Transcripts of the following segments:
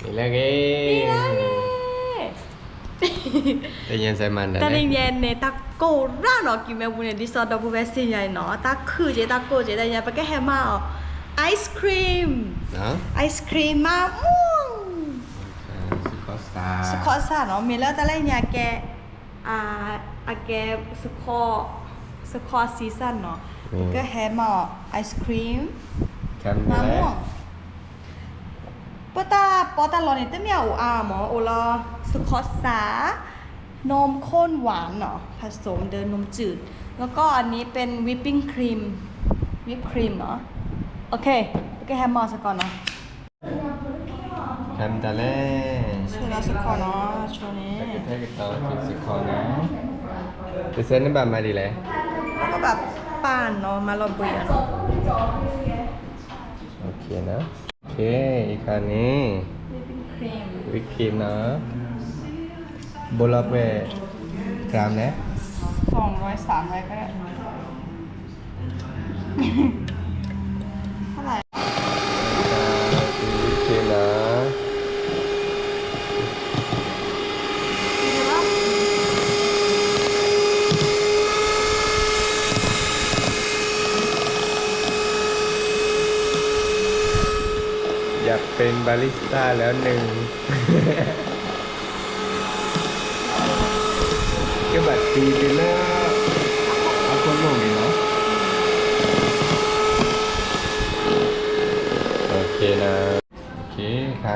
မ့ၢ်လၢဂ့ၤ, မ့ၢ်လၢဂ့ၤ, တနံၤညါစဲးမၤနၢၤ, တနံၤညါန့ၣ် တၢ်ကိၢ်ရၣ်နီၤ ကံၤမဲပူၤန့ၣ် ဒ်သိးဒီပုၢ်ဝဲၢ်သ့ၣ်ညါအံၤနီၤ တၢ်ခုၣ်က့ၤ တၢ်ကိၢ်က့ၤ တနံၤညါ ပကဟဲမၤအီၤ ice cream, ice cream မၤမူၣ်, စခီစၢ်နီၤ မ့ၢ်လၢတၢ်လၢညါကဲ အကဲ စခီ စခီ season နီၤ ပကဟဲမၤအီၤ ice cream မၤမူၣ်, ပတၢ်ပီးတၢ်လီန့ၣ် တမ့ၢ်အအိၣ်အါမး အိၣ်လီၤ စခီစၢ် นมข้นหวานเนาะ ผสมเดินนมจืด แล้วก็อันนี้เป็น whipping cream, whipping cream เนาะ, โอเค ပကဟဲမၤစ့ၢ်ကီးနီၤ ခဲမတၤလဲၣ်, ဆဲးလီၤစခီနီၤ ဆိန့ၣ် တကထဲကတီၤက့ၤစခီနီၤ, တဆဲးန့ၣ်ဘၣ်မၤဒ်လဲၣ်, ပကဘၣ်ပာ်နီၤ မၤလီၤဘှံးအီၤနီၤ, အံၤခါန့ၣ် whipping cream နီၤ, ဘိလီၤပှဲၤ gram လဲၣ်, สองร้อย สามร้อย ก็ได้ เท่าไหร่ โอเคนะ อยากเป็นบาริสต้าแล้วหนึ่ง ကဘၣ်တံၤတုၤလၢ အကိၣ်လိၣ်န့ၣ်လီၤ, โอเคนะ โอเค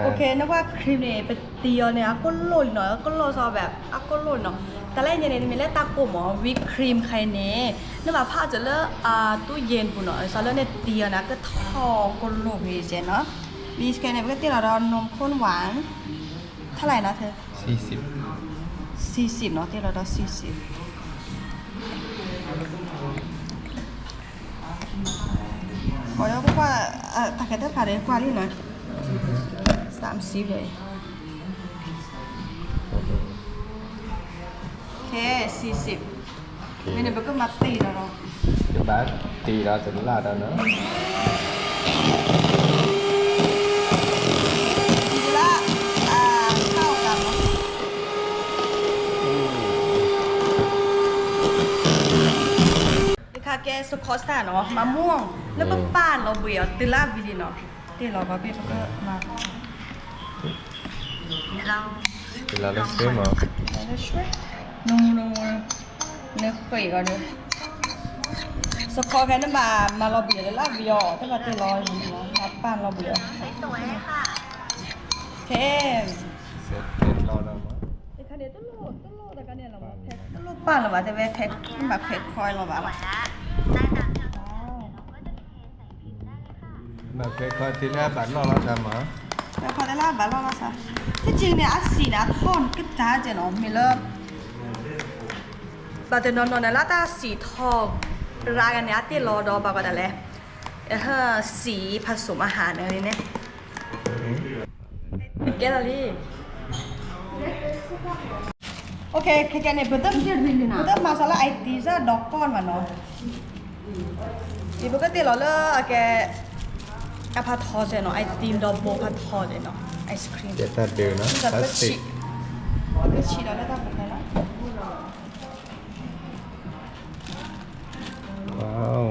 โอเค นึกว่าครีมန့ၣ် ပတံၤအီၤန့ၣ် အကိၣ်လိၣ်လံနီၤ အကိၣ်လိၣ်စီဘၣ် အကိၣ်လိၣ်နီၤ, တၢ်လၢညါန့ၣ် မ့ၢ်လၢတၢ်ကိၢ်မး whipped cream ခဲအံၤန့ၣ် နဘၣ်ဖးအီၤလၢ အတူၢ်ယ့ၢ်ပူၤနီၤ စီလၢနတံၤအီၤန့ၣ် အကထီၣ်ကိၣ်လိၣ်ဂ့ၤကဲနီၤ, ဒီးခဲအံၤန့ၣ် ပကတ့ၢ်လီၤဒီး นมข้นหวาน เท่าไหร่นะเธอ สี่สิบ สี่สิบเนาะ เต้เราได้สี่สิบ ขอแล้วก็ว่าเอ่อตาแกได้ผ่านเลยกว่านี่นะ สามสิบเลย โอเค สี่สิบ မ့ၢ်န့ၣ် ပကမၤတံၤဒီးနီၤ ကဘၣ်တံၤဒီးစလၢ်ဒီးနီၤ ဒီး อ่า ข้าวกันเนาะ တခါကဲ စခီစၢ်နီၤ မၤမူၣ် လၢပပာ်လီၤဘှံးအီၤ တုၤလၢအဝံၤလံနီၤ တ့ၢ်လီၤဘၣ်ဘ့ၣ်ပကမၤ လီၤလၢဆွ့မး နဃ့အီၤဒီး စခီခဲန့ၣ်ဘၣ်မၤလီၤဘှံးအီၤလၢအဝံၤအီၤ တဘၣ်တ့ၢ်လီၤ မၤပာ်လီၤဘှံးအီၤ ခဲ တခါန့ၣ် တလိၣ်တလိၣ်တခါန့ၣ်လီၤ တလိၣ်ပာ်လီၤဘၣ် တဲဝဲခဲ ဘၣ်ခဲခီလီၤဘၣ်လီၤ ဘၣ်ဖဲခီတ့ၢ်လၢအဘၣ်လီၢ်လီၤသးမး ဖဲခီတ့ၢ်လၢအဘၣ်လီၢ်လီၤသး တက့ၢ်န့ၣ် အဆံးန့ၣ် အထီၣ်ကတၢၢ်ကဲနီၤ မ့ၢ်လၢ ဘၣ်တနီၤနီၤန့ၣ် လၢတၢ်ဆံးထီၣ်ရၣ်ဂၤန့ၣ် အတ့ၢ်လီၤဒီးဘၣ်ကီးဒၣ်လဲၣ် ဆံး ผสมอาหาร န့ၣ်န့ၣ် ကဲလီၤလံ โอเค ခဲကဲန့ၣ် ပတ ပတမၤစၢၤလၢ ไอติม စၢ်ဒီးကီၢ်မးနီၤ အံၤပကတ့ၢ်လီၤလၢအကဲ အဖးထီစဲနီၤ ไอติม ဒီးဘိဖးထီစဲနီၤ ice cream တၢ်ဒုးနီၤ ပကဆံး ပကဆံးလီၤလၢတၢ်ပကဲနီၤ Wow.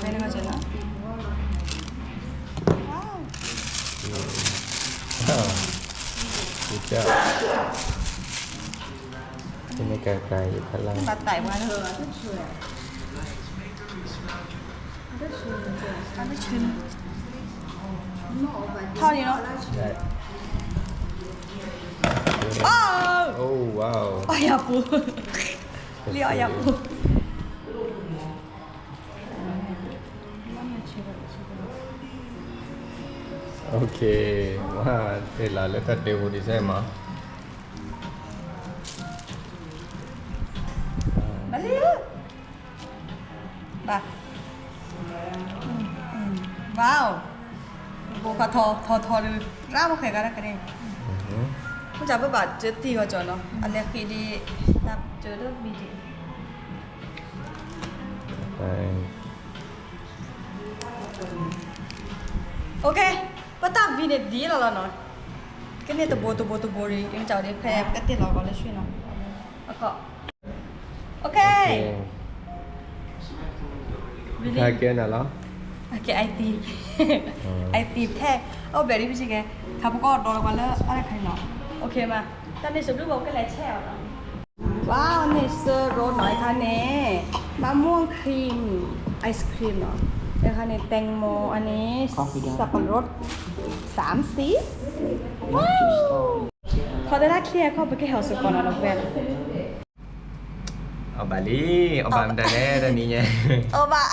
Very good, Jenna. Wow. Wow. Good job. Ini kakak, kakak. Batai mana? Ada cun. Ada cun. Tahu ni, no? Right. Oh! Oh, wow. Oh, ya, Bu. Lihat, ya, Bu. Okay. Wow, တ့ၢ်လီၤလၢတၢ်ဒုးပူၤဒံးစဲမး ဘၣ် Wow. ဘိဖးထီ ထီထီဒုး ရၣ်မုၢ်ဃဲၤဂၤတၢ်ကန့ၣ် မုၢ်ကၢ်ပဘၣ်စၢတံၢ်ဂီၤကၠီနီၤ အလဲၤဃ့ဒ် တၢ်စၢတမံၤဒံး Okay. ပတၢ်ဝံၤန့ၣ်ဒ်လီၤလီၤနီၤ, ကန့ၢ်တဘိတဘိတဘိရံၤ ကမ့ၢ်ကဒီးဒ်ဖဲ ကတ့ၢ်လီၤဂီၤလၢရွှေနီၤ, အခီ, OK, OK, I think, I think ထဲ, အိၣ်ဘဲးဒ်ပစံးကဲ, ခါပကအီၣ်ဒီးကွၢ်လၢအါတခါန့ၣ်နီၤ, OK မး, တၢ်န့ၣ်စဘျုးဘၣ်ကလဲၤဆဲးအီၤနီၤ ว้าว န့ၣ်စၢရိနီၤ အခါန့ၣ် มะม่วงครีม ไอศกรีมနီၤ, အခါန့ၣ် แตงโม อันนี้ สับปะรด สามสี ว้าว ခီတဲဒၣ်ချ့အခီပကဟဲအီၤစ့ၢ်ကီးနီၤ ဒီပုၢ်ဝဲၢ်, အီၣ်ဘၣ်လံ, အီၣ်ဘၣ်မတၤလဲၣ်တနံၤညါ, အီၣ်ဘၣ်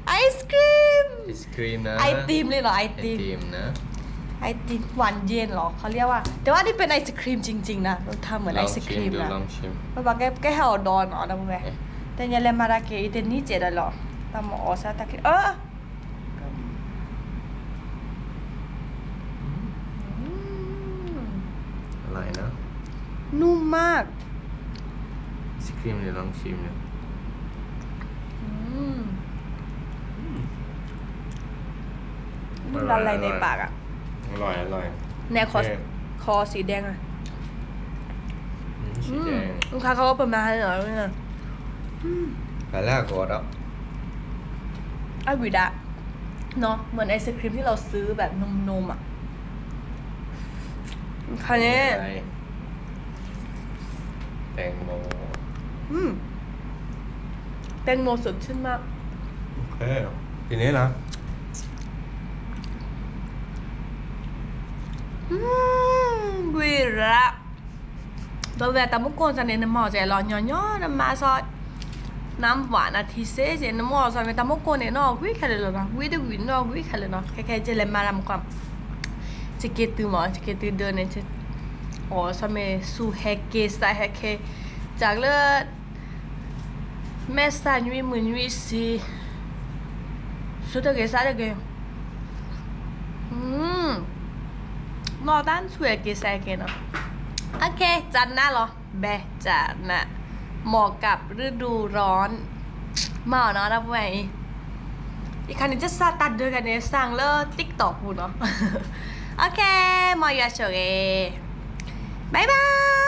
ไอศกรีม ไอติม လံနီၤ ไอติม ไอติม หวานเย็นเหรอ เขาเรียกว่า แต่ว่านี่เป็นไอศกรีมจริงๆนะ ทำเหมือนไอศกรีมนะ ပဘၣ်ကဲဟဲအီၤဒီးနီၤ ဒီပုၢ်ဝဲၢ်, တညါလဲၤမၤတၢ်က့ၤ အံၤတနံၤစဲးဒီးလီၤ တၢ်မၤအီၣ်စၢ်တၢ်ချ့ เออ อืม อร่อยนะ นุ่มมาก ไอศกรีมเดี๋ยวลองชิมดู อืม อืม ละลายในปากอะ อร่อย อร่อย เนี่ย ขอ เนี่ย ขอสีแดงอะ อืม สีแดง อืม ลูกค้าเขาก็เปิดมาให้เหรอเนี่ย อืม ขายแล้วก่อนเนาะ อร่อยดี เนาะ เหมือนไอศกรีมที่เราซื้อแบบนมๆ อ่ะ คราวนี้ อะไร แตงโม อืม แตงโมสดชื่นมาก โอเค ทีนี้นะ อืม ဝံၤရၣ် ဒီးဝဲတၢ်မူကိၢ်စ့ၢ်န့ၣ် နမၤအီၤစ့ၢ်လီၤ ညီညီ နမၤစီ น้ำหวานอะ ထံစ့ၢ် နမၤအီၤစ့ၢ်န့ၣ် တၢ်မူကိၢ်န့ၣ် နီၢ်ဝံၤခဲလၢာ်လီၤနီၤ ဝံၤတဝံၤနီၢ်ဝံၤခဲလၢာ်နီၤ ခဲခဲကလဲၤမၤတၢ်မူကိၢ် ယက့ၤတုၤမး ယက့ၤတုၤဒၢးန့ၣ် အီၣ်စီမ့ၢ်ဆူၣ်ဟဲက့ၤစးဟဲက့ၤ စးလၢ မဲာ်ဆှးနွံမုၢ် နွံဆံ ဆူၣ်တဂ့ၤ စးတဂ့ၤ နီၢ်တၢ်ဆူၣ်ဟဲက့ၤ စးဟဲက့ၤနီၤ OK စးနၤလီၤ ဘဲစးနၤ เหมาะกับฤดูร้อน မၤအီၤနီၤ ဒီပုၢ်ဝဲၢ်အံၤ အခါန့ၣ် ကစၢ်တၢ်ဒၢးခါန့ၣ် စၢ်လၢ TikTok ပူၤနီၤ OK မ်ယွၤဆိၣ်ဂ့ၤ bye bye